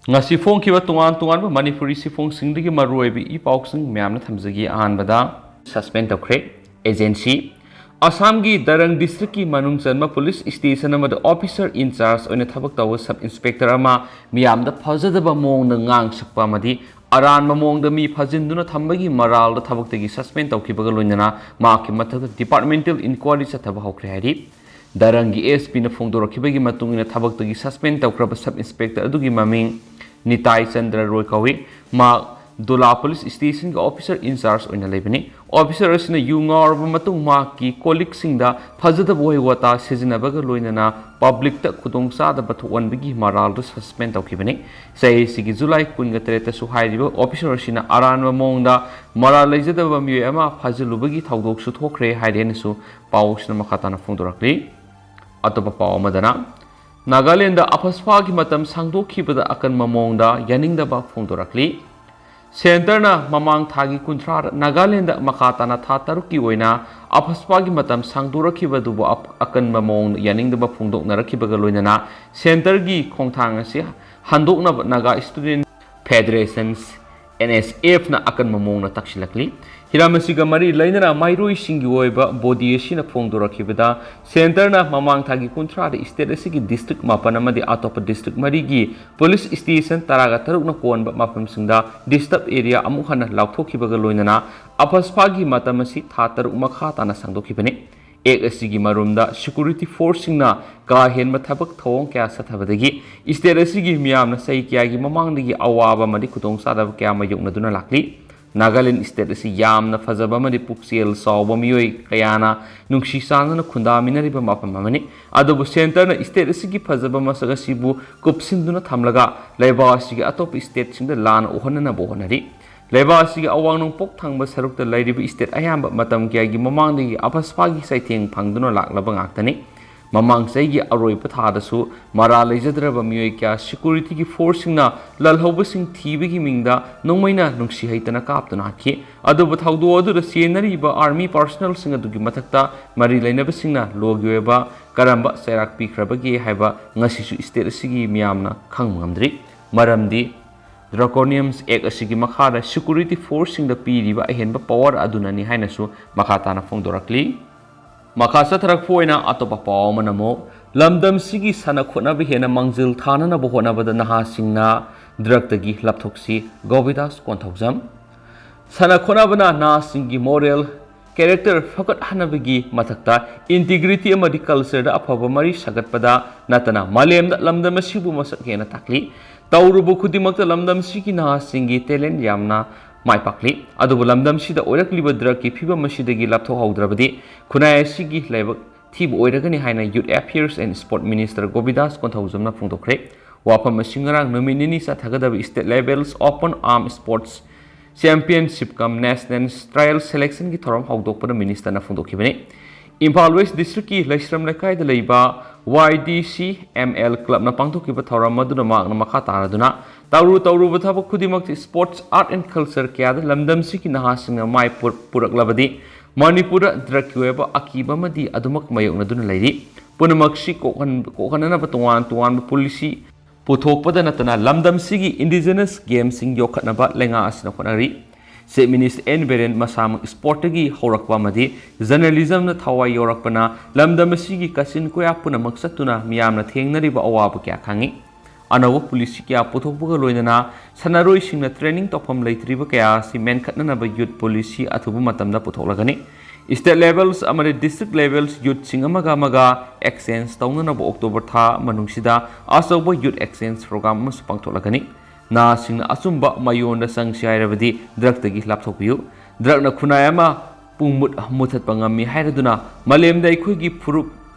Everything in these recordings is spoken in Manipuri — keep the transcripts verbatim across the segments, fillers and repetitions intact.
ꯉꯁꯤ ꯐꯣꯡꯈꯤꯕ ꯇꯣꯉꯥꯟ ꯇꯣꯉꯥꯟꯕ ꯃꯅꯤꯄꯨꯔꯤ ꯁꯤꯐꯣꯡꯁꯤꯡꯗꯒꯤ ꯃꯔꯨꯑꯣꯏꯕ ꯏ ꯄꯥꯎꯁꯤꯡ ꯃꯌꯥꯝꯅ ꯊꯝꯖꯒꯦ꯫ ꯑꯍꯥꯟꯕꯗ, suspend ꯇꯧꯈ꯭ꯔꯦ꯫ Agency, ꯑꯁꯥꯝꯒꯤ ꯗꯔꯪ district ꯀꯤ ꯃꯅꯨꯡ ꯆꯟꯕ police station ꯑꯃꯗ officer in charge ꯑꯣꯏꯅ ꯊꯕꯛ ꯇꯧꯕ sub inspector ꯑꯃ ꯃꯤꯌꯥꯝꯗ ꯐꯖꯗꯕ ꯃꯑꯣꯡꯗ ꯉꯥꯡꯁꯛꯄ ꯑꯃꯗꯤ ꯑꯔꯥꯟꯕ ꯃꯑꯣꯡꯗ ꯃꯤ ꯐꯥꯖꯤꯟꯗꯨꯅ ꯊꯝꯕꯒꯤ ꯃꯔꯥꯜꯗ ꯊꯕꯛꯇꯒꯤ suspend ꯇꯧꯈꯤꯕꯒ ꯂꯣꯏꯅꯅ ꯃꯍꯥꯛꯀꯤ ꯃꯊꯛꯇ departmental inquiry ꯆꯠꯊꯕ ꯍꯧꯈ꯭ꯔꯦ ꯍꯥꯏꯔꯤ꯫ ꯗꯔꯪꯒꯤ S P ꯅ ꯐꯣꯡꯗꯣꯔꯛꯈꯤꯕꯒꯤ ꯃꯇꯨꯡ ꯏꯟꯅ ꯊꯕꯛꯇꯒꯤ suspend ꯇꯧꯈ꯭ꯔꯕ sub inspector ꯑꯗꯨꯒꯤ ꯃꯃꯤꯡ ꯅꯤꯇꯥꯏ ꯆꯟꯗ꯭ꯔ ꯔꯣꯏ ꯀꯧꯏ꯫ ꯃꯍꯥꯛ ꯗꯣꯂꯥ police station ꯒꯤ officer in charge ꯑꯣꯏꯅ ꯂꯩꯕꯅꯤ꯫ Officer ꯑꯁꯤꯅ ꯌꯨ ꯉꯥꯎꯔꯕ ꯃꯇꯨꯡ ꯃꯍꯥꯛꯀꯤ colleague ꯁꯤꯡꯗ ꯐꯖꯗꯕ ꯋꯥꯍꯩ ꯋꯥꯇꯥ ꯁꯤꯖꯤꯟꯅꯕꯒ ꯂꯣꯏꯅꯅ public ꯇ ꯈꯨꯗꯣꯡꯆꯥꯗꯕ ꯊꯣꯛꯍꯟꯕꯒꯤ ꯃꯔꯥꯜꯗ suspend ꯇꯧꯈꯤꯕꯅꯤ꯫ ꯆꯍꯤꯁꯤꯒꯤ ꯖꯨꯂꯥꯏ ꯀꯨꯟꯒ ꯇꯔꯦꯠꯇꯁꯨ ꯍꯥꯏꯔꯤꯕ officer ꯑꯁꯤꯅ ꯑꯔꯥꯟꯕ ꯃꯑꯣꯡꯗ ꯃꯔꯥꯜ ꯂꯩꯖꯗꯕ ꯃꯤꯑꯣꯏ ꯑꯃ ꯐꯥꯖꯤꯜꯂꯨꯕꯒꯤ ꯊꯧꯗꯣꯛꯁꯨ ꯊꯣꯛꯈ꯭ꯔꯦ ꯍꯥꯏꯔꯦꯅꯁꯨ ꯄꯥꯎ ꯑꯁꯤꯅ ꯃꯈꯥ ꯇꯥꯅ ꯐꯣꯡꯗꯣꯔꯛꯂꯤ꯫ ꯑꯇꯣꯞꯄ ꯄꯥꯎ ꯑꯃꯗꯅ, ꯅꯥꯒꯥꯂꯦꯟꯗ AFSPA ꯒꯤ ꯃꯇꯝ ꯁꯥꯡꯗꯣꯛꯈꯤꯕꯗ ꯑꯀꯟꯕ ꯃꯑꯣꯡꯗ ꯌꯥꯅꯤꯡꯗꯕ ꯐꯣꯡꯗꯣꯔꯛꯂꯤ꯫ Centre ꯅ ꯃꯃꯥꯡ ꯊꯥꯒꯤ ꯀꯨꯟꯊ꯭ꯔꯥꯗ ꯅꯥꯒꯥꯂꯦꯟꯗ ꯃꯈꯥ ꯇꯥꯅ ꯊꯥ ꯇꯔꯨꯛꯀꯤ ꯑꯣꯏꯅ AFSPA ꯒꯤ ꯃꯇꯝ ꯁꯥꯡꯗꯣꯔꯛꯈꯤꯕꯗꯨꯕꯨ ꯑꯞ-, ꯑꯀꯟꯕ ꯃꯑꯣꯡꯗ ꯌꯥꯅꯤꯡꯗꯕ ꯐꯣꯡꯗꯣꯛꯅꯔꯛꯈꯤꯕꯒ ꯂꯣꯏꯅꯅ Centre ꯒꯤ ꯈꯣꯡꯊꯥꯡ ꯑꯁꯤ ꯍꯟꯗꯣꯛꯅꯕ Naga Student Federations, N S F ꯅ ꯑꯀꯟꯕ ꯃꯑꯣꯡꯗ ꯇꯛꯁꯤꯜꯂꯛꯂꯤ꯫ ꯍꯤꯔꯝ ꯑꯁꯤꯒ ꯃꯔꯤ ꯂꯩꯅꯅ ꯃꯍꯩꯔꯣꯏꯁꯤꯡꯒꯤ ꯑꯣꯏꯕ body ꯑꯁꯤꯅ ꯐꯣꯡꯗꯣꯔꯛꯈꯤꯕꯗ, Centre ꯅ ꯃꯃꯥꯡ ꯊꯥꯒꯤ ꯀꯨꯟꯊ꯭ꯔꯥꯗ state ꯑꯁꯤꯒꯤ district ꯃꯥꯄꯟ ꯑꯃꯗꯤ ꯑꯇꯣꯞꯄ district ꯃꯔꯤꯒꯤ police station ꯇꯔꯥꯒ ꯇꯔꯨꯛꯅ ꯀꯣꯟꯕ ꯃꯐꯝꯁꯤꯡꯗ disturb area ꯑꯃꯨꯛ ꯍꯟꯅ ꯂꯥꯎꯊꯣꯛꯈꯤꯕꯒ ꯂꯣꯏꯅꯅ AFSPA ꯒꯤ ꯃꯇꯝ ꯑꯁꯤ ꯊꯥ ꯇꯔꯨꯛ ꯃꯈꯥ ꯇꯥꯅ ꯁꯥꯡꯗꯣꯛꯈꯤꯕꯅꯤ꯫ Act ꯑꯁꯤꯒꯤ ꯃꯔꯨꯝꯗ security force ꯁꯤꯡꯅ ꯀꯥ ꯍꯦꯟꯕ ꯊꯕꯛ ꯊꯧꯑꯣꯡ ꯀꯌꯥ ꯆꯠꯊꯕꯗꯒꯤ state ꯑꯁꯤꯒꯤ ꯃꯤꯌꯥꯝꯅ ꯆꯍꯤ ꯀꯌꯥꯒꯤ ꯃꯃꯥꯡꯗꯒꯤ ꯑꯋꯥꯕ ꯑꯃꯗꯤ ꯈꯨꯗꯣꯡꯆꯥꯗꯕ ꯀꯌꯥ ꯃꯥꯌꯣꯛꯅꯗꯨꯅ ꯂꯥꯛꯂꯤ꯫ ꯅꯥꯒꯥꯂꯦꯟ state ꯑꯁꯤ ꯌꯥꯝꯅ ꯐꯖꯕ ꯑꯃꯗꯤ ꯄꯨꯛꯆꯦꯜ ꯆꯥꯎꯕ ꯃꯤꯑꯣꯏ ꯀꯌꯥꯅ ꯅꯨꯡꯁꯤ ꯆꯥꯟꯅꯅ ꯈꯨꯟꯗꯥꯃꯤꯟꯅꯔꯤꯕ ꯃꯐꯝ ꯑꯃꯅꯤ꯫ ꯑꯗꯨꯕꯨ Centre ꯅ state ꯑꯁꯤꯒꯤ ꯐꯖꯕ ꯃꯁꯛ ꯑꯁꯤꯕꯨ ꯀꯨꯞꯁꯤꯟꯗꯨꯅ ꯊꯝꯂꯒ ꯂꯩꯕꯥꯛ ꯑꯁꯤꯒꯤ ꯑꯇꯣꯞꯄ state ꯁꯤꯡꯗ ꯂꯥꯟꯅ ꯎꯍꯟꯅꯅꯕ ꯍꯣꯠꯅꯔꯤ꯫ ꯂꯩꯕꯥꯛ ꯑꯁꯤꯒꯤ ꯑꯋꯥꯡ ꯅꯣꯡꯄꯣꯛ ꯊꯪꯕ ꯁꯔꯨꯛꯇ ꯂꯩꯔꯤꯕ state ꯑꯌꯥꯝꯕ ꯃꯇꯝ ꯀꯌꯥꯒꯤ ꯃꯃꯥꯡꯗꯒꯤ AFSPA ꯒꯤ ꯆꯩꯊꯦꯡ ꯐꯪꯗꯨꯅ ꯂꯥꯛꯂꯕ ꯉꯥꯛꯇꯅꯤ꯫ ꯃꯃꯥꯡ ꯆꯍꯤꯒꯤ ꯑꯔꯣꯏꯕ ꯊꯥꯗꯁꯨ ꯃꯔꯥꯜ ꯂꯩꯖꯗ꯭ꯔꯕ ꯃꯤꯑꯣꯏ ꯀꯌꯥ security ꯒꯤ force ꯁꯤꯡꯅ ꯂꯜꯍꯧꯕꯁꯤꯡ ꯊꯤꯕꯒꯤ ꯃꯤꯡꯗ ꯅꯣꯡꯃꯩꯅ ꯅꯨꯡꯁꯤ ꯍꯩꯇꯅ ꯀꯥꯞꯇꯨꯅ ꯍꯥꯠꯈꯤ꯫ ꯑꯗꯨꯕꯨ ꯊꯧꯗꯣꯛ ꯑꯗꯨꯗ ꯆꯦꯟꯅꯔꯤꯕ army personnel ꯁꯤꯡ ꯑꯗꯨꯒꯤ ꯃꯊꯛꯇ ꯃꯔꯤ ꯂꯩꯅꯕꯁꯤꯡꯅ law ꯒꯤ ꯑꯣꯏꯕ ꯀꯔꯝꯕ ꯆꯩꯔꯥꯛ ꯄꯤꯈ꯭ꯔꯕꯒꯦ ꯍꯥꯏꯕ ꯉꯁꯤꯁꯨ state ꯑꯁꯤꯒꯤ ꯃꯤꯌꯥꯝꯅ ꯈꯪꯕ ꯉꯝꯗ꯭ꯔꯤ꯫ ꯃꯔꯝꯗꯤ Draconium Act ꯑꯁꯤꯒꯤ ꯃꯈꯥꯗ security forceꯁꯤꯡꯗ ꯄꯤꯔꯤꯕ ꯑꯍꯦꯟꯕ power ꯑꯗꯨꯅꯅꯤ ꯍꯥꯏꯅꯁꯨ ꯃꯈꯥ ꯇꯥꯅ ꯐꯣꯡꯗꯣꯔꯛꯂꯤ꯫ ꯃꯈꯥ ꯆꯠꯊꯔꯛꯄ ꯑꯣꯏꯅ ꯑꯇꯣꯞꯄ ꯄꯥꯎ ꯑꯃꯅ ꯑꯃꯨꯛ, ꯂꯝꯗꯝꯁꯤꯒꯤ ꯁꯥꯟꯅ ꯈꯣꯠꯅꯕ ꯍꯦꯟꯅ ꯃꯥꯡꯖꯤꯜ ꯊꯥꯅꯅꯕ ꯍꯣꯠꯅꯕꯗ ꯅꯍꯥꯁꯤꯡꯅ drugꯇꯒꯤ ꯂꯥꯞꯊꯣꯛꯁꯤ, ꯒꯣꯕꯤꯗꯥꯁ ꯀꯣꯟꯊꯧꯖꯝ꯫ ꯁꯥꯟꯅ ꯈꯣꯠꯅꯕꯅ ꯅꯍꯥꯁꯤꯡꯒꯤ moral character ꯐꯒꯠꯍꯟꯅꯕꯒꯤ ꯃꯊꯛꯇ integrity ꯑꯃꯗꯤ cultureꯗ ꯑꯐꯕ ꯃꯔꯤ ꯁꯥꯒꯠꯄꯗ ꯅꯠꯇꯅ ꯃꯥꯂꯦꯝꯗ ꯂꯝꯗꯝ ꯑꯁꯤꯕꯨ ꯃꯁꯛ ꯍꯦꯟꯅ ꯇꯥꯛꯂꯤ꯫ ꯇꯧꯔꯨꯕ ꯈꯨꯗꯤꯡꯃꯛꯇ ꯂꯝꯗꯝꯁꯤꯒꯤ ꯅꯍꯥꯁꯤꯡꯒꯤ talent ꯌꯥꯝꯅ ꯃꯥꯏ ꯄꯥꯛꯂꯤ꯫ ꯑꯗꯨꯕꯨ ꯂꯝꯗꯝꯁꯤꯗ ꯑꯣꯏꯔꯛꯂꯤꯕ drugꯀꯤ ꯐꯤꯕꯝ ꯑꯁꯤꯗꯒꯤ ꯂꯥꯞꯊꯣꯛꯍꯧꯗ꯭ꯔꯕꯗꯤ ꯈꯨꯟꯅꯥꯏ ꯑꯁꯤꯒꯤ ꯂꯥꯏꯕꯛ ꯊꯤꯕ ꯑꯣꯏꯔꯒꯅꯤ ꯍꯥꯏꯅ Youth Affairs and Sport Minister ꯒꯣꯕꯤꯗꯥꯁ ꯀꯣꯟꯊꯧꯖꯝꯅ ꯐꯣꯡꯗꯣꯛꯈ꯭ꯔꯦ꯫ ꯋꯥꯐꯝ ꯑꯁꯤ ꯉꯔꯥꯡ ꯅꯨꯃꯤꯠ ꯅꯤꯅꯤ ꯆꯠꯊꯒꯗꯕ State Levels Open Arm Sports Championship cum National Trial Selectionꯒꯤ ꯊꯧꯔꯝ ꯍꯧꯗꯣꯛꯄꯗ ministerꯅ ꯐꯣꯡꯗꯣꯛꯈꯤꯕꯅꯤ꯫ ꯏꯝꯐꯥꯜ West Districtꯀꯤ ꯂꯩꯁ꯭ꯔꯝ ꯂꯩꯀꯥꯏꯗ ꯂꯩꯕ Y D C M L clubꯅ ꯄꯥꯡꯊꯣꯛꯈꯤꯕ ꯊꯧꯔꯝ ꯑꯗꯨꯅ ꯃꯍꯥꯛꯅ ꯃꯈꯥ ꯇꯥꯔꯗꯨꯅ, ꯇꯧꯔꯨ ꯇꯧꯔꯨꯕ ꯊꯕꯛ ꯈꯨꯗꯤꯡꯃꯛꯇ sports, art and culture ꯀꯌꯥꯗ ꯂꯝꯗꯝꯁꯤꯒꯤ ꯅꯍꯥꯁꯤꯡꯅ ꯃꯥꯏ ꯄꯨꯔ-, ꯄꯨꯔꯛꯂꯕꯗꯤ ꯃꯅꯤꯄꯨꯔꯗ drugꯀꯤ ꯑꯣꯏꯕ ꯑꯀꯤꯕ ꯑꯃꯗꯤ ꯑꯗꯨꯃꯛ ꯃꯥꯌꯣꯛꯅꯗꯨꯅ ꯂꯩꯔꯤ꯫ ꯄꯨꯝꯅꯃꯛꯁꯤ ꯀꯣꯛꯍꯟ-, ꯀꯣꯛꯍꯟꯅꯅꯕ ꯇꯣꯉꯥꯟ ꯇꯣꯉꯥꯟꯕ policy ꯄꯨꯊꯣꯛꯄꯗ ꯅꯠꯇꯅ ꯂꯝꯗꯝꯁꯤꯒꯤ indigenous gameꯁꯤꯡ ꯌꯣꯛꯈꯠꯅꯕ ꯂꯩꯉꯥꯛ ꯑꯁꯤꯅ ꯍꯣꯠꯅꯔꯤ꯫ Chief Minister N Biren ꯃꯁꯥꯃꯛ sportꯇꯒꯤ ꯍꯧꯔꯛꯄ ꯑꯃꯗꯤ journalismꯗ ꯊꯋꯥꯏ ꯌꯥꯎꯔꯛꯄꯅ ꯂꯝꯗꯝ ꯑꯁꯤꯒꯤ ꯀꯥꯆꯤꯟ ꯀꯣꯌꯥ ꯄꯨꯝꯅꯃꯛ ꯆꯠꯇꯨꯅ ꯃꯤꯌꯥꯝꯅ ꯊꯦꯡꯅꯔꯤꯕ ꯑꯋꯥꯕ ꯀꯌꯥ ꯈꯪꯉꯤ꯫ ꯑꯅꯧꯕ policy ꯀꯌꯥ ꯄꯨꯊꯣꯛꯄꯒ ꯂꯣꯏꯅꯅ ꯁꯥꯟꯅꯔꯣꯏꯁꯤꯡꯅ training ꯇꯧꯐꯝ ꯂꯩꯇ꯭ꯔꯤꯕ ꯀꯌꯥ ꯑꯁꯤ ꯃꯦꯟꯈꯠꯅꯅꯕ youth policy ꯑꯊꯨꯕ ꯃꯇꯝꯗ ꯄꯨꯊꯣꯛꯂꯒꯅꯤ꯫ State levels ꯑꯃꯗꯤ district levels youthꯁꯤꯡ ꯑꯃꯒ ꯑꯃꯒ exchange ꯇꯧꯅꯅꯕ October ꯊꯥ ꯃꯅꯨꯡꯁꯤꯗ ꯑꯆꯧꯕ youth exchange program ꯑꯃꯁꯨ ꯄꯥꯡꯊꯣꯛꯂꯒꯅꯤ꯫ ꯅꯍꯥꯁꯤꯡꯅ ꯑꯆꯨꯝꯕ ꯃꯥꯏꯌꯣꯟꯗ ꯆꯪꯁꯤ ꯍꯥꯏꯔꯕꯗꯤ drugꯇꯒꯤ ꯂꯥꯞꯊꯣꯛꯄꯤꯌꯨ꯫ Drugꯅ ꯈꯨꯟꯅꯥꯏ ꯑꯃ ꯄꯨꯡ ꯃꯨꯠ-, ꯃꯨꯊꯠꯄ ꯉꯝꯃꯤ ꯍꯥꯏꯔꯗꯨꯅ ꯃꯥꯂꯦꯝꯗ ꯑꯩꯈꯣꯏꯒꯤ ꯐꯨꯔꯨꯞ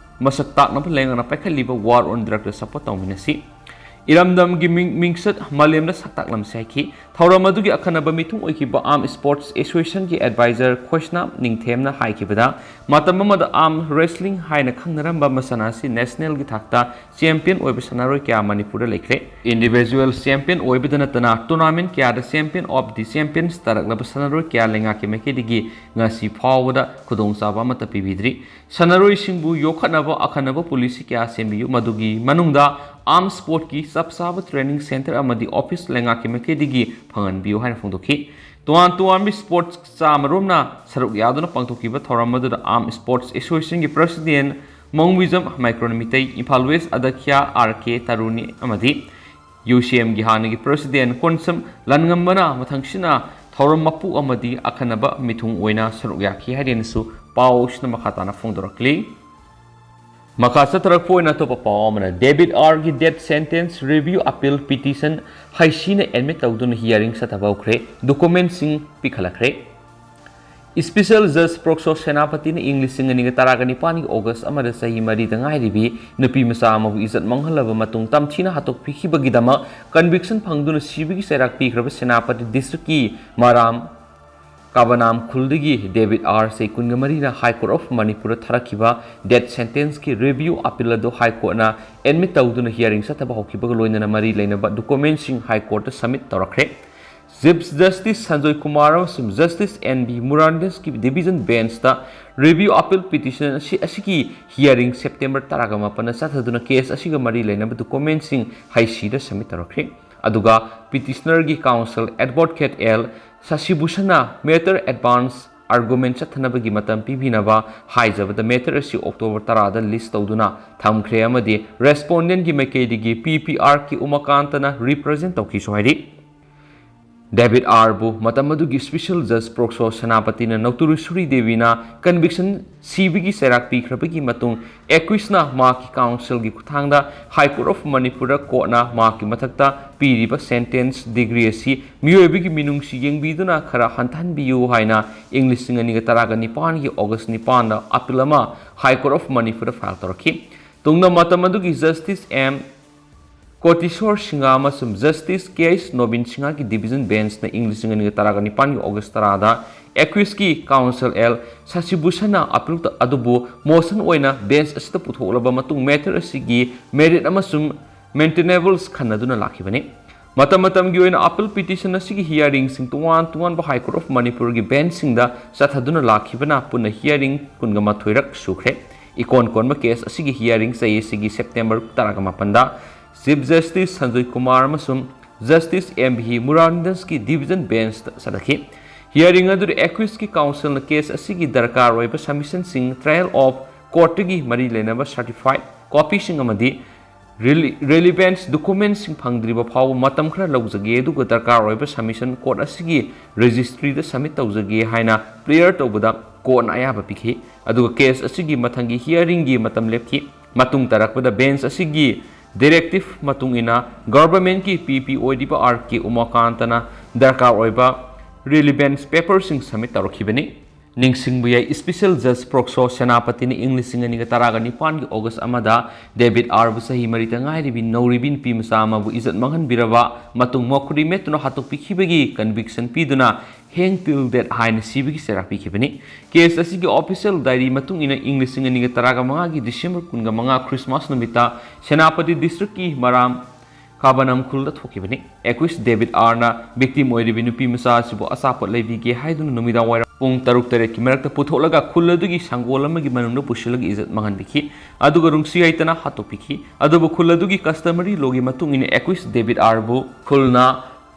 ꯃꯁꯛ ꯇꯥꯛꯅꯕ ꯂꯩꯉꯥꯛꯅ ꯄꯥꯏꯈꯠꯂꯤꯕ war on drugꯇ support ꯇꯧꯃꯤꯟꯅꯁꯤ꯫ ꯏꯔꯝꯗꯝꯒꯤ ꯃꯤꯡ-, ꯃꯤꯡꯆꯠ ꯃꯥꯂꯦꯝꯗ ꯁꯛ ꯇꯥꯛꯂꯝꯁꯤ ꯍꯥꯏꯈꯤ꯫ ꯊꯧꯔꯝ ꯑꯗꯨꯒꯤ ꯑꯈꯟꯅꯕ ꯃꯤꯊꯨꯡ ꯑꯣꯏꯈꯤꯕ Arm Sports Associationꯒꯤ advisor ꯈꯣꯏꯁꯅꯥꯝ ꯅꯤꯡꯊꯦꯝꯅ ꯍꯥꯏꯈꯤꯕꯗ, ꯃꯇꯝ ꯑꯃꯗ arm wrestling ꯍꯥꯏꯅ ꯈꯪꯅꯔꯝꯕ ꯃꯁꯥꯟꯅ ꯑꯁꯤ nationalꯒꯤ ꯊꯥꯛꯇ champion ꯑꯣꯏꯕ ꯁꯥꯟꯅꯔꯣꯏ ꯀꯌꯥ ꯃꯅꯤꯄꯨꯔꯗ ꯂꯩꯈ꯭ꯔꯦ꯫ Individual champion ꯑꯣꯏꯕꯗ ꯅꯠꯇꯅ tournament ꯀꯌꯥꯗ champion of the champions ꯇꯥꯔꯛꯂꯕ ꯁꯥꯟꯅꯔꯣꯏ ꯀꯌꯥ ꯂꯩꯉꯥꯛꯀꯤ ꯃꯥꯏꯀꯩꯗꯒꯤ ꯉꯁꯤ ꯐꯥꯎꯕꯗ ꯈꯨꯗꯣꯡꯆꯥꯕ ꯑꯃꯠꯇ ꯄꯤꯕꯤꯗ꯭ꯔꯤ꯫ ꯁꯥꯟꯅꯔꯣꯏꯁꯤꯡꯕꯨ ꯌꯣꯛꯈꯠꯅꯕ ꯑꯈꯟꯅꯕ policy ꯀꯌꯥ ꯁꯦꯝꯕꯤꯌꯨ, ꯃꯗꯨꯒꯤ ꯃꯅꯨꯡꯗ ꯑꯥꯔꯝ ꯁ꯭ꯄꯣꯔꯠꯀꯤ ꯆꯞ ꯆꯥꯕ ꯇ꯭ꯔꯦꯅꯤꯡ ꯁꯦꯟꯇꯔ ꯑꯃꯗꯤ ꯑꯣꯐꯤꯁ ꯂꯩꯉꯥꯛꯀꯤ ꯃꯥꯏꯀꯩꯗꯒꯤ ꯐꯪꯍꯟꯕꯤꯌꯨ ꯍꯥꯏꯅ ꯐꯣꯡꯗꯣꯛꯈꯤ꯫ ꯇꯣꯉꯥꯟ ꯇꯣꯉꯥꯟꯕ ꯁ꯭ꯄꯣꯔꯠꯁ ꯆꯥꯃꯔꯣꯝꯅ ꯁꯔꯨꯛ ꯌꯥꯗꯨꯅ ꯄꯥꯡꯊꯣꯛꯈꯤꯕ ꯊꯧꯔꯝ ꯑꯗꯨꯗ ꯑꯥꯔꯝ ꯁ꯭ꯄꯣꯔꯠꯁ ꯑꯦꯁꯣꯁꯤꯌꯦꯁꯟꯒꯤ ꯄ꯭ꯔꯁꯤꯗꯦꯟ ꯃꯣꯡꯕꯤꯖꯝ ꯃꯥꯏꯀ꯭ꯔꯣꯟ ꯃꯤꯇꯩ, ꯏꯝꯐꯥꯜ ꯋꯦꯁ ꯑꯗ꯭ꯌꯛꯁ ꯑꯥꯔ ꯀꯦ ꯇꯔꯨꯅꯤ ꯑꯃꯗꯤ ꯌꯨ ꯁꯤ ꯑꯦꯝꯒꯤ ꯍꯥꯟꯅꯒꯤ ꯄ꯭ꯔꯁꯤꯗꯦꯟ ꯀꯣꯟꯁꯝ ꯂꯟꯉꯝꯕꯅ ꯃꯊꯪꯁꯤꯠꯅ ꯊꯧꯔꯝ ꯃꯄꯨ ꯑꯃꯗꯤ ꯑꯈꯟꯅꯕ ꯃꯤꯊꯨꯡ ꯑꯣꯏꯅ ꯁꯔꯨꯛ ꯌꯥꯈꯤ ꯍꯥꯏꯗꯨꯅꯁꯨ ꯄꯥꯎꯁꯤꯅ ꯃꯈꯥ ꯇꯥꯅ ꯐꯣꯡꯗꯣꯔꯛꯂꯤ꯫ ꯃꯈꯥ ꯆꯠꯊꯔꯛꯄ ꯑꯣꯏꯅ ꯑꯇꯣꯞꯄ ꯄꯥꯎ ꯑꯃꯅ, ꯗꯦꯕꯤꯠ ꯑꯥꯔꯒꯤ death sentence review appeal petition ꯍꯩꯁꯤꯅ ꯑꯦꯗꯃꯤꯠ ꯇꯧꯗꯨꯅ ꯍꯤꯌꯥꯔꯤꯡ ꯆꯠꯊꯕ ꯍꯧꯈ꯭ꯔꯦ, ꯗꯣꯀꯨꯃꯦꯟꯁꯤꯡ ꯄꯤꯈꯠꯂꯛꯈ꯭ꯔꯦ꯫ ꯏꯁꯄꯤꯁꯦꯜ ꯖꯖ ꯄ꯭ꯔꯣꯛꯁꯣ ꯁꯦꯅꯥꯄꯇꯤꯅ ꯏꯪ ꯂꯤꯁꯤꯡ ꯑꯅꯤꯒ ꯇꯔꯥꯒ ꯅꯤꯄꯥꯟꯒꯤ ꯑꯣꯒꯁ ꯑꯃꯗ ꯆꯍꯤ ꯃꯔꯤꯗ ꯉꯥꯏꯔꯤꯕꯤ ꯅꯨꯄꯤ ꯃꯆꯥ ꯑꯃꯕꯨ ꯏꯖꯠ ꯃꯥꯡꯍꯜꯂꯕ ꯃꯇꯨꯡ ꯇꯝꯊꯤꯅ ꯍꯥꯠꯇꯣꯛꯄꯤꯈꯤꯕꯒꯤꯗꯃꯛ ꯀꯟꯚꯤꯛꯁꯟ ꯐꯪꯗꯨꯅ ꯁꯤꯕꯒꯤ ꯆꯩꯔꯥꯛ ꯄꯤꯈ꯭ꯔꯕ ꯁꯦꯅꯥꯄꯇꯤ ꯗꯤꯁꯇ꯭ꯔꯤꯛꯀꯤ ꯃꯔꯥꯝ ꯀꯥꯕꯅꯥꯝ ꯈꯨꯜꯗꯒꯤ ꯗꯦꯕꯤꯠ ꯑꯥꯔ, ꯆꯍꯤ ꯀꯨꯟꯃꯔꯤꯅ ꯍꯥꯏ ꯀꯣꯔꯠ ꯑꯣꯐ ꯃꯅꯤꯄꯨꯔꯗ ꯊꯥꯔꯛꯈꯤꯕ ꯗꯦꯠ ꯁꯦꯟꯇꯦꯟꯁꯀꯤ ꯔꯤꯚ꯭ꯌꯨ ꯑꯄꯤꯜ ꯑꯗꯨ ꯍꯥꯏ ꯀꯣꯔꯠꯅ ꯑꯦꯗꯃꯤꯠ ꯇꯧꯗꯨꯅ ꯍꯤꯌꯥꯔꯤꯡ ꯆꯠꯊꯕ ꯍꯧꯈꯤꯕꯒ ꯂꯣꯏꯅꯅ ꯃꯔꯤ ꯂꯩꯅꯕ ꯗꯣꯀꯨꯃꯦꯟꯁꯤꯡ ꯍꯥꯏ ꯀꯣꯔꯠꯇ ꯁꯕꯃꯤꯠ ꯇꯧꯔꯛꯈ꯭ꯔꯦ꯫ ꯆꯤꯐ ꯖꯁꯇꯤꯁ ꯁꯟꯖꯣꯏ ꯀꯨꯃꯥꯔ ꯑꯃꯁꯨꯡ ꯖꯁꯇꯤꯁ ꯑꯦꯟ ꯕꯤ ꯃꯨꯔꯥꯟꯗꯁꯀꯤ ꯗꯤꯚꯤꯖꯟ ꯕꯦꯟꯁꯇ ꯔꯤꯚ꯭ꯌꯨ ꯑꯄꯤꯜ ꯄꯤꯇꯤꯁꯟ ꯑꯁꯤ, ꯑꯁꯤꯒꯤ ꯍꯤꯌꯥꯔꯤꯡ ꯁꯦꯞꯇꯦꯝꯕꯔ ꯇꯔꯥꯒ ꯃꯥꯄꯟꯗ ꯆꯠꯊꯗꯨꯅ ꯀꯦꯁ ꯑꯁꯤꯒ ꯃꯔꯤ ꯂꯩꯅꯕ ꯗꯣꯀꯨꯃꯦꯟꯁꯤꯡ ꯍꯩꯁꯤꯗ ꯁꯕꯃꯤꯠ ꯇꯧꯔꯛꯈ꯭ꯔꯦ꯫ ꯑꯗꯨꯒ ꯄꯤꯇꯤꯁꯅꯔꯒꯤ ꯀꯥꯎꯟꯁꯤꯜ ꯑꯦꯗꯚꯣꯀꯦꯠ ꯑꯦꯜ ꯁꯁꯤꯚꯨꯁꯟꯅ ꯃꯦꯇꯔ ꯑꯦꯗꯚꯥꯟꯁ ꯑꯥꯔꯒꯨꯃꯦꯟ ꯆꯠꯊꯅꯕꯒꯤ ꯃꯇꯝ ꯄꯤꯕꯤꯅꯕ ꯍꯥꯏꯖꯕꯗ ꯃꯦꯇꯔ ꯑꯁꯤ ꯑꯣꯛꯇꯣꯕꯔ ꯇꯔꯥꯗ ꯂꯤꯁ ꯇꯧꯗꯨꯅ ꯊꯝꯈ꯭ꯔꯦ ꯑꯃꯗꯤ ꯔꯦꯁꯄꯣꯟꯗꯦꯟꯒꯤ ꯃꯥꯏꯀꯩꯗꯒꯤ ꯄꯤ ꯄꯤ ꯑꯥꯔ ꯀꯦ ꯎꯃꯥꯀꯥꯟꯇꯅ ꯔꯤꯄ꯭ꯔꯖꯦꯟ ꯇꯧꯈꯤꯁꯨ ꯍꯥꯏꯔꯤ꯫ ꯗꯦꯕꯤꯠ ꯑꯥꯔꯕꯨ ꯃꯇꯝ ꯑꯗꯨꯒꯤ ꯏꯁꯄꯤꯁꯦꯜ ꯖꯖ ꯄ꯭ꯔꯣꯛꯁꯣ ꯁꯦꯅꯥꯄꯇꯤꯅ ꯅꯧꯇꯨꯔꯤꯁꯨꯔꯤ ꯗꯦꯕꯤꯅ ꯀꯟꯚꯤꯛꯁꯟ ꯁꯤꯕꯒꯤ ꯆꯩꯔꯥꯛ ꯄꯤꯈ꯭ꯔꯕꯒꯤ ꯃꯇꯨꯡ ꯑꯦꯀ꯭ꯌꯨꯁꯅ ꯃꯍꯥꯛꯀꯤ ꯀꯥꯎꯟꯁꯤꯜꯒꯤ ꯈꯨꯠꯊꯥꯡꯗ ꯍꯥꯏ ꯀꯣꯔꯠ ꯑꯣꯐ ꯃꯅꯤꯄꯨꯔꯗ ꯀꯣꯔꯠꯅ ꯃꯍꯥꯛꯀꯤ ꯃꯊꯛꯇ ꯄꯤꯔꯤꯕ ꯁꯦꯟꯇꯦꯟꯁ ꯗꯤꯒ꯭ꯔꯤ ꯑꯁꯤ ꯃꯤꯑꯣꯏꯕꯒꯤ ꯃꯤꯅꯨꯡꯁꯤ ꯌꯦꯡꯕꯤꯗꯨꯅ ꯈꯔ ꯍꯟꯊꯍꯟꯕꯤꯌꯨ ꯍꯥꯏꯅ ꯏꯪ ꯂꯤꯁꯤꯡ ꯑꯅꯤꯒ ꯇꯔꯥꯒ ꯅꯤꯄꯥꯟꯒꯤ ꯑꯣꯒꯁ ꯅꯤꯄꯥꯟꯗ ꯑꯄꯤꯜ ꯑꯃ ꯍꯥꯏ ꯀꯣꯔꯠ ꯑꯣꯐ ꯃꯅꯤꯄꯨꯔꯗ ꯐꯥꯏꯜ ꯇꯧꯔꯛꯈꯤ꯫ ꯇꯨꯡꯗ ꯃꯇꯝ ꯑꯗꯨꯒꯤ ꯖꯁꯇꯤꯁ ꯑꯦꯝ ꯀꯣꯇꯤꯁꯣꯔ ꯁꯤꯡꯍ ꯑꯃꯁꯨꯡ ꯖꯁꯇꯤꯁ ꯀꯦ ꯑꯩꯆ ꯅꯣꯕꯤꯟ ꯁꯤꯡꯍꯒꯤ ꯗꯤꯚꯤꯖꯟ ꯕꯦꯟꯁꯅ ꯏꯪ ꯂꯤꯁꯤꯡ ꯑꯅꯤꯒ ꯇꯔꯥꯒ ꯅꯤꯄꯥꯟꯒꯤ ꯑꯣꯒꯁ ꯇꯔꯥꯗ ꯑꯦꯀ꯭ꯌꯨꯁꯀꯤ ꯀꯥꯎꯟꯁꯤꯜ ꯑꯦꯜ ꯁꯁꯤꯚꯨꯁꯟꯅ ꯑꯄꯤꯜ ꯑꯗꯨꯕꯨ ꯃꯣꯁꯟ ꯑꯣꯏꯅ ꯕꯦꯟꯁ ꯑꯁꯤꯗ ꯄꯨꯊꯣꯛꯂꯕ ꯃꯇꯨꯡ ꯃꯦꯇꯔ ꯑꯁꯤꯒꯤ ꯃꯦꯔꯤꯠ ꯑꯃꯁꯨꯡ ꯃꯦꯟꯇꯦꯅꯦꯕꯜꯁ ꯈꯟꯅꯗꯨꯅ ꯂꯥꯛꯈꯤꯕꯅꯤ꯫ ꯃꯇꯝ ꯃꯇꯝꯒꯤ ꯑꯣꯏꯅ ꯑꯄꯤꯜ ꯄꯤꯇꯤꯁꯟ ꯑꯁꯤꯒꯤ ꯍꯤꯌꯥꯔꯤꯡꯁꯤꯡ ꯇꯣꯉꯥꯟ ꯇꯣꯉꯥꯟꯕ ꯍꯥꯏ ꯀꯣꯔꯠ ꯑꯣꯐ ꯃꯅꯤꯄꯨꯔꯒꯤ ꯕꯦꯟꯁꯁꯤꯡꯗ ꯆꯠꯊꯗꯨꯅ ꯂꯥꯛꯈꯤꯕꯅ ꯄꯨꯟꯅ ꯍꯤꯌꯥꯔꯤꯡ ꯀꯨꯟꯒ ꯃꯥꯊꯣꯏꯔꯛ ꯁꯨꯈ꯭ꯔꯦ꯫ ꯏꯀꯣꯟ ꯀꯣꯟꯕ ꯀꯦꯁ ꯑꯁꯤꯒꯤ ꯍꯤꯌꯥꯔꯤꯡ ꯆꯌꯦꯠꯁꯤꯒꯤ ꯁꯦꯞꯇꯦꯝꯕꯔ ꯇꯔꯥꯒ ꯃꯥꯄꯟꯗ ꯆꯤꯐ ꯖꯁꯇꯤꯁ ꯁꯟꯖꯣꯏ ꯀꯨꯃꯥꯔ ꯑꯃꯁꯨꯡ ꯖꯁꯇꯤꯁ ꯑꯦꯝ ꯚꯤ ꯃꯨꯔꯥꯟꯗꯟꯁꯀꯤ ꯗꯤꯚꯤꯖꯟ ꯕꯦꯟꯁꯇ ꯆꯠꯊꯈꯤ꯫ ꯍꯤꯌꯥꯔꯤꯡ ꯑꯗꯨꯗ ꯑꯦꯀ꯭ꯌꯨꯁꯀꯤ ꯀꯥꯎꯟꯁꯤꯜꯅ ꯀꯦꯁ ꯑꯁꯤꯒꯤ ꯗꯔꯀꯥꯔ ꯑꯣꯏꯕ ꯁꯕꯃꯤꯁꯟꯁꯤꯡ ꯇ꯭ꯔꯥꯏꯌꯦꯜ ꯑꯣꯐ ꯀꯣꯔꯠꯇꯒꯤ ꯃꯔꯤ ꯂꯩꯅꯕ ꯁꯔꯇꯤꯐꯥꯏꯗ ꯀꯣꯄꯤꯁꯤꯡ ꯑꯃꯗꯤ ꯔꯤꯂꯤ-, ꯔꯤꯂꯤꯚꯦꯟꯁ ꯗꯣꯀꯨꯃꯦꯟꯁꯤꯡ ꯐꯪꯗ꯭ꯔꯤꯕ ꯐꯥꯎꯕ ꯃꯇꯝ ꯈꯔ ꯂꯧꯖꯒꯦ, ꯑꯗꯨꯒ ꯗꯔꯀꯥꯔ ꯑꯣꯏꯕ ꯁꯕꯃꯤꯁꯟ ꯀꯣꯔꯠ ꯑꯁꯤꯒꯤ ꯔꯦꯖꯤꯁꯇ꯭ꯔꯤꯗ ꯁꯕꯃꯤꯠ ꯇꯧꯖꯒꯦ ꯍꯥꯏꯅ ꯄ꯭ꯔꯦꯌꯔ ꯇꯧꯕꯗ ꯀꯣꯔꯠꯅ ꯑꯌꯥꯕ ꯄꯤꯈꯤ꯫ ꯑꯗꯨꯒ ꯀꯦꯁ ꯑꯁꯤꯒꯤ ꯃꯊꯪꯒꯤ ꯍꯤꯌꯥꯔꯤꯡꯒꯤ ꯃꯇꯝ ꯂꯦꯞꯈꯤ꯫ ꯃꯇꯨꯡ ꯇꯥꯔꯛꯄꯗ ꯕꯦꯟꯁ ꯑꯁꯤꯒꯤ ꯗꯤꯔꯦꯛꯇꯤꯚ ꯃꯇꯨꯡ ꯏꯟꯅ ꯒꯚꯔꯟꯃꯦꯟꯠꯀꯤ ꯄꯤ ꯄꯤ ꯑꯣꯏꯔꯤꯕ ꯑꯥꯔ ꯀꯦ ꯎꯃꯥꯀꯥꯟꯇꯅ ꯗꯔꯀꯥꯔ ꯑꯣꯏꯕ ꯔꯤꯂꯤꯚꯦꯟꯁ ꯄꯦꯄꯔꯁꯤꯡ ꯁꯕꯃꯤꯠ ꯇꯧꯔꯛꯈꯤꯕꯅꯤ꯫ ꯅꯤꯡꯁꯤꯡꯕ ꯌꯥꯏ, ꯏꯁꯄꯤꯁꯦꯜ ꯖꯖ ꯄ꯭ꯔꯣꯛꯁꯣ ꯁꯦꯅꯥꯄꯇꯤꯅ ꯏꯪ ꯂꯤꯁꯤꯡ ꯑꯅꯤꯒ ꯇꯔꯥꯒ ꯅꯤꯄꯥꯟꯒꯤ ꯑꯣꯒꯁ ꯑꯃꯗ ꯗꯦꯕꯤꯗ ꯑꯥꯔꯕꯨ ꯆꯍꯤ ꯃꯔꯤꯇ ꯉꯥꯏꯔꯤꯕꯤ ꯅꯧꯔꯤꯕꯤ ꯅꯨꯄꯤ ꯃꯆꯥ ꯑꯃꯕꯨ ꯏꯖꯠ ꯃꯥꯡꯍꯟꯕꯤꯔꯕ ꯃꯇꯨꯡ ꯃꯈꯨꯔꯤ ꯃꯦꯠꯇꯨꯅ ꯍꯥꯠꯇꯣꯛꯄꯤꯈꯤꯕꯒꯤ ꯀꯟꯚꯤꯛꯁꯟ ꯄꯤꯗꯨꯅ hang till death ꯍꯥꯏꯅ ꯁꯤꯕꯒꯤ ꯆꯩꯔꯥꯛ ꯄꯤꯈꯤꯕꯅꯤ꯫ ꯀꯦꯁ ꯑꯁꯤꯒꯤ ꯑꯣꯐꯤꯁꯤꯌꯦꯜ ꯗꯥꯏꯔꯤ ꯃꯇꯨꯡ ꯏꯟꯅ ꯏꯪ ꯂꯤꯁꯤꯡ ꯑꯅꯤꯒ ꯇꯔꯥꯒ ꯃꯉꯥꯒꯤ ꯗꯤꯁꯦꯝꯕꯔ ꯀꯨꯟꯒ ꯃꯉꯥ ꯈ꯭ꯔꯤꯁꯃꯥꯁ ꯅꯨꯃꯤꯠꯇ ꯁꯦꯅꯥꯄꯇꯤ ꯗꯤꯁꯇ꯭ꯔꯤꯛꯀꯤ ꯃꯔꯥꯝ ꯀꯥꯕꯅꯝ ꯈꯨꯜꯗ ꯊꯣꯛꯈꯤꯕꯅꯤ꯫ ꯑꯦꯀ꯭ꯌꯨꯁ ꯗꯦꯕꯤꯗ ꯑꯥꯔꯅ ꯚꯤꯛꯇꯤꯝ ꯑꯣꯏꯔꯤꯕꯤ ꯅꯨꯄꯤ ꯃꯆꯥ ꯑꯁꯤꯕꯨ ꯑꯆꯥꯄꯣꯠ ꯂꯩꯕꯤꯒꯦ ꯍꯥꯏꯗꯨꯅ ꯅꯨꯃꯤꯗꯥꯡ ꯋꯥꯏꯔꯝ ꯄꯨꯡ ꯇꯔꯨꯛ ꯇꯔꯦꯠꯀꯤ ꯃꯔꯛꯇ ꯄꯨꯊꯣꯛꯂꯒ ꯈꯨꯜ ꯑꯗꯨꯒꯤ ꯁꯪꯒꯣꯜ ꯑꯃꯒꯤ ꯃꯅꯨꯡꯗ ꯄꯨꯁꯤꯜꯂꯒ ꯏꯖꯠ ꯃꯥꯡꯍꯟꯕꯤꯈꯤ꯫ ꯑꯗꯨꯒ ꯅꯨꯡꯁꯤ ꯍꯩꯇꯅ ꯍꯥꯠꯇꯣꯛꯄꯤꯈꯤ꯫ ꯑꯗꯨꯕꯨ ꯈꯨꯜ ꯑꯗꯨꯒꯤ ꯀꯁꯇꯃꯔꯤ ꯂꯣꯒꯤ ꯃꯇꯨꯡ ꯏꯟꯅ ꯑꯦꯀ꯭ꯌꯨꯁ ꯗꯦꯕꯤꯗ ꯑꯥꯔꯕꯨ ꯈꯨꯜꯅ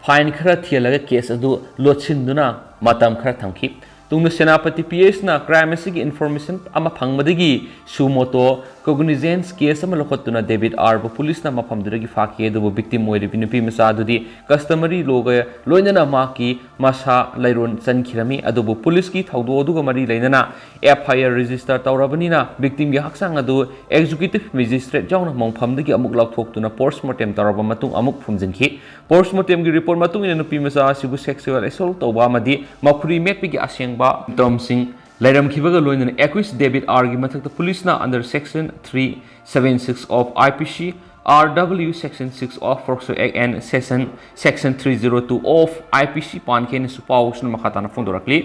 ꯐꯥꯏꯟ ꯈꯔ ꯊꯤꯍꯜꯂꯒ ꯀꯦꯁ ꯑꯗꯨ ꯂꯣꯠꯁꯤꯟꯗꯨꯅ ꯃꯇꯝ ꯈꯔ ꯊꯝꯈꯤ꯫ ꯇꯨꯡꯗ ꯁꯦꯅꯥꯄꯇꯤ ꯄꯤ ꯑꯦꯁꯅ ꯀ꯭ꯔꯥꯏꯝ ꯑꯁꯤꯒꯤ ꯏꯟꯐꯣꯔꯃꯦꯁꯟ ꯑꯃ ꯐꯪꯕꯗꯒꯤ suo motu cognizance ꯀꯦꯁ ꯑꯃ ꯂꯧꯈꯠꯇꯨꯅ ꯗꯦꯕꯤꯗ ꯑꯥꯔꯕꯨ ꯄꯨꯂꯤꯁꯅ ꯃꯐꯝꯗꯨꯗꯒꯤ ꯐꯥꯈꯤ꯫ ꯑꯗꯨꯕꯨ ꯚꯤꯛꯇꯤꯝ ꯑꯣꯏꯔꯤꯕꯤ ꯅꯨꯄꯤ ꯃꯆꯥ ꯑꯗꯨꯗꯤ ꯀꯁꯇꯃꯔꯤ ꯂꯣꯒ ꯂꯣꯏꯅꯅ ꯃꯍꯥꯛꯀꯤ ꯃꯁꯥ ꯂꯩꯔꯣꯟ ꯆꯟꯈꯤꯔꯝꯃꯤ꯫ ꯑꯗꯨꯕꯨ ꯄꯨꯂꯤꯁꯀꯤ ꯊꯧꯗꯣꯛ ꯑꯗꯨꯒ ꯃꯔꯤ ꯂꯩꯅꯅ ꯑꯦꯐ ꯑꯥꯏ ꯑꯥꯔ ꯔꯦꯖꯤꯁꯇꯔ ꯇꯧꯔꯕꯅꯤꯅ ꯚꯤꯛꯇꯤꯝꯒꯤ ꯍꯛꯆꯥꯡ ꯑꯗꯨ ꯑꯦꯛꯖꯤꯀ꯭ꯌꯨꯇꯤꯚ ꯃꯦꯖꯤꯁꯇ꯭ꯔꯦꯠ ꯌꯥꯎꯅ ꯃꯣꯡꯐꯝꯗꯒꯤ ꯑꯃꯨꯛ ꯂꯧꯊꯣꯛꯇꯨꯅ ꯄꯣꯁꯃꯣꯔꯇꯦꯝ ꯇꯧꯔꯕ ꯃꯇꯨꯡ ꯑꯃꯨꯛ ꯐꯨꯝꯖꯤꯟꯈꯤ꯫ ꯄꯣꯁꯃꯣꯔꯇꯦꯝꯒꯤ ꯔꯤꯄꯣꯔꯠ ꯃꯇꯨꯡ ꯏꯟꯅ ꯅꯨꯄꯤ ꯃꯆꯥ ꯑꯁꯤꯕꯨ ꯁꯦꯛꯁꯨꯑꯦꯜ ꯑꯦꯁꯣꯜꯠ ꯇꯧꯕ ꯑꯃꯗꯤ ꯃꯈꯨꯔꯤ ꯃꯦꯠꯄꯒꯤ ꯑꯁꯦꯡꯕ ꯁꯤꯝꯇꯝꯁꯤꯡ ꯂꯩꯔꯝꯈꯤꯕꯒ ꯂꯣꯏꯅꯅ ꯑꯦꯀ꯭ꯌꯨꯁ ꯗꯦꯕꯤꯗ ꯑꯥꯔꯒꯤ ꯃꯊꯛꯇ ꯄꯨꯂꯤꯁꯅ under section three seven six of I P C, R W section six of POCSO Act and section, section three zero two of I P C ꯄꯥꯟꯈꯤ ꯍꯥꯏꯅꯁꯨ ꯄꯥꯎ ꯑꯁꯤꯅ ꯃꯈꯥ ꯇꯥꯅ ꯐꯣꯡꯗꯣꯔꯛꯂꯤ꯫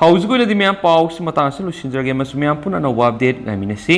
ꯍꯧꯖꯤꯛ ꯑꯣꯏꯅꯗꯤ ꯃꯌꯥꯝ ꯄꯥꯎꯁꯤ ꯃꯇꯥꯡ ꯑꯁꯤꯗ ꯂꯣꯏꯁꯤꯟꯖꯔꯒꯦ ꯑꯃꯁꯨꯡ ꯃꯌꯥꯝ ꯄꯨꯟꯅ ꯑꯅꯧꯕ ꯑꯞꯗꯦꯠ ꯉꯥꯏꯃꯤꯟꯅꯁꯤ꯫